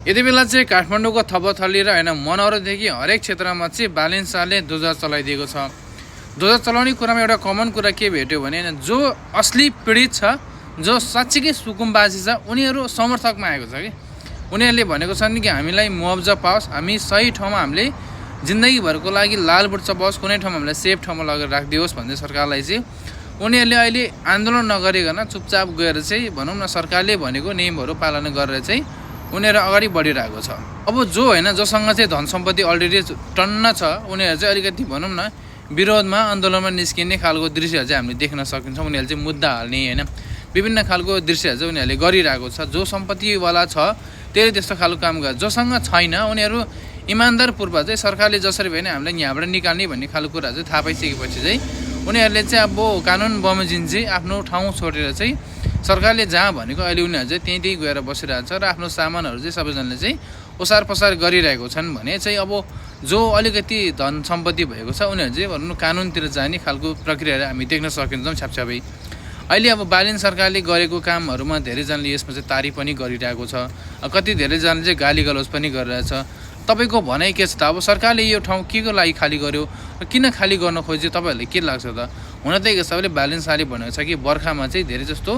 यति बेला चाहिँ काठमाडौँको थपथली र होइन मनोहरदेखि हरेक क्षेत्रमा चाहिँ बालिन शाहले ध्वजा चलाइदिएको छ। ध्वजा चलाउने कुरामा एउटा कमन कुरा के भेट्यो भने जो असली पीडित छ, जो साँच्चीकै सुकुम्बासी छ, उनीहरू समर्थकमा आएको छ कि उनीहरूले भनेको छन् कि हामीलाई मुआवजा पाओस्, हामी सही ठाउँमा हामीले जिन्दगीभरको लागि लाल बुट्स पाओस्, कुनै ठाउँमा हामीलाई सेफ ठाउँमा लगेर राखिदियोस् भन्दै सरकारलाई चाहिँ उनीहरूले अहिले आन्दोलन नगरिकन चुपचाप गएर चाहिँ भनौँ न सरकारले भनेको नियमहरू पालना गरेर चाहिँ उनीहरू अगाडि बढिरहेको छ। अब जो होइन जोसँग चाहिँ धन सम्पत्ति अलरेडी टन्न छ उनीहरू चाहिँ अलिकति भनौँ न विरोधमा आन्दोलनमा निस्किने खालको दृश्यहरू चाहिँ हामीले देख्न सकिन्छौँ। उनीहरूले चाहिँ मुद्दा हाल्ने होइन विभिन्न खालको दृश्यहरू चाहिँ उनीहरूले गरिरहेको छ। जो सम्पत्तिवाला छ त्यसले त्यस्तो खालको काम गर्छ, जोसँग छैन उनीहरू इमान्दारपूर्वक चाहिँ सरकारले जसरी भयो भने हामीलाई यहाँबाट निकाल्ने भन्ने खालको कुरा चाहिँ थाहा पाइसकेपछि चाहिँ उनीहरूले चाहिँ अब कानुन बमोजिम चाहिँ आफ्नो ठाउँ छोडेर चाहिँ सरकारले जहाँ भनेको अहिले उनीहरू चाहिँ त्यहीँ गएर बसिरहेको छ र आफ्नो सामानहरू चाहिँ सबैजनाले चाहिँ ओसार पसार गरिरहेको छन् भने चाहिँ अब जो अलिकति धन सम्पत्ति भएको छ उनीहरू चाहिँ भनौँ कानुनतिर जाने खालको प्रक्रियाहरू हामी देख्न सकिन्छौँ छ्यापछ्यापै। अहिले अब बालिन सरकारले गरेको कामहरूमा धेरैजनाले यसमा चाहिँ तारिफ पनि गरिरहेको छ, कति धेरैजनाले चाहिँ गाली गलौज पनि गरिरहेछ। तपाईँको भनाइ के छ त? अब सरकारले यो ठाउँ के को लागि खाली गर्यो र किन खाली गर्न खोज्यो तपाईँहरूलाई के लाग्छ त? हुन त एक हिसाबले बालिन शाहले भनेको छ कि बर्खामा चाहिँ धेरै जस्तो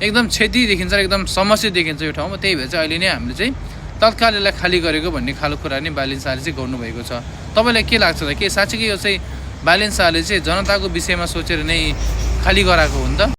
एकदम क्षति देखिन्छ र एकदम समस्या देखिन्छ यो ठाउँमा, त्यही भएर चाहिँ अहिले नै हामीले चाहिँ तत्काल यसलाई खाली गरेको भन्ने खालको कुरा नै बालिन शाहले चाहिँ गर्नुभएको छ। तपाईँलाई के लाग्छ त? के साँच्चीकै यो चाहिँ बालिन शाहले चाहिँ जनताको विषयमा सोचेर नै खाली गराएको हो नि त?